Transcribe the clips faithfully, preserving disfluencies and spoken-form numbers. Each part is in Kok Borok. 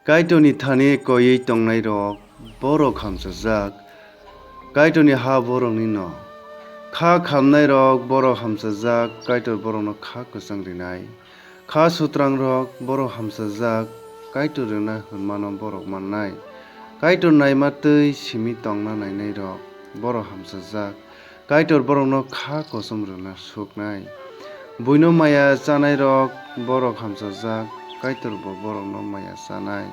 Kaitorni thani koiwi tongnairok, borok hamsajak, Kaitorni ha boroknino. Kha khamnairok, borok hamsajak, Kaitor borokno kha kwchang rinai. Kha sutrangrok, borok hamsajak, Kaitor rwna hwnmano borok mannai. Kaitor naima twi simi tongna nainairok, borok hamsajak, Kaitor borokno kha kosom rwna suknai. Buino maya chanairok, borok hamsajak, Kaitorbo borokno maya chanai.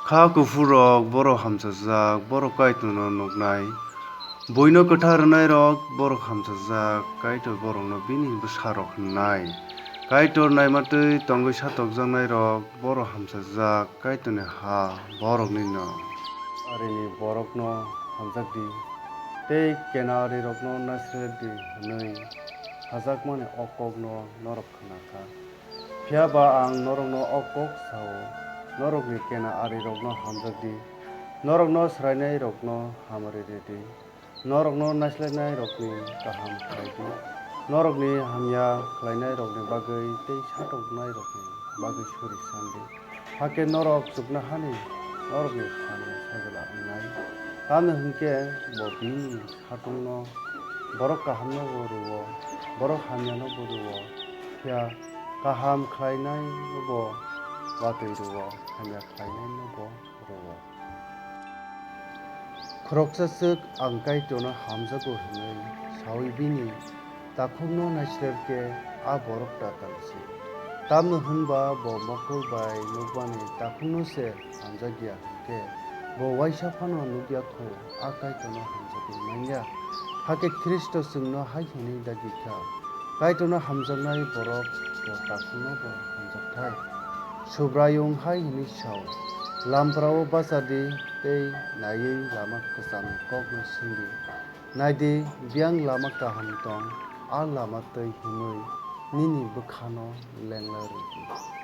Kha kuphurrok, borok hamsajak, borok Kaitorno nuknai. Buino kwthar rwnairok, borok hamsajak, Kaitor borokno bini bwsarok hwnnai. Kaitor naima twi tongwi satokjaknairok, borok hamsajak, Kaitorni ha boroknino. Arini borokno hamjak di, tei Kena arirokno naisler di, hwnwi sajakmani o kokno norok khna kha. Phiya ba ang norokno o kok sa-o, norokni Kena arirokno hamjak di, norokno swrainairokno hamari rw di, norokno naislainairokni kaham khlai di, norokni hamya khlainairokni bagwi tei satoknairokni bagwi suri san di. Hakhe norok chuknohani norokni phan sajla wngnai. Tamni hwn khe bo bini satungno borok kahamnobo rw-o, borok hamyanobo rw-o, phiya kaham khlainainobo watwi rw-o, hamya khlainainobo rw-o. Khoroksa swk ang Kaitorno hamjago hwnwi saui bini takhukno naisler khe a borok tatal se. Tamni hwn ba bo mokol bai nukmani takhukno se hamjak ya hwn khe bo uaisa phano nuk ya kho a Kaitorno hamjagwi man ya. Hakhe Khristo chwngno hai hwnwi dagi kha, Kaitorno hamjaknai borok bo takhukno bo hamjakthai. Subraiyung hai hwnwi sa-o, Lamphra-o bacha di tei naiwi lama kwchamni kokno sing di. Nai di, biyang lama kaham tong, a lama twi himwi nini bwkhano lengla rw di.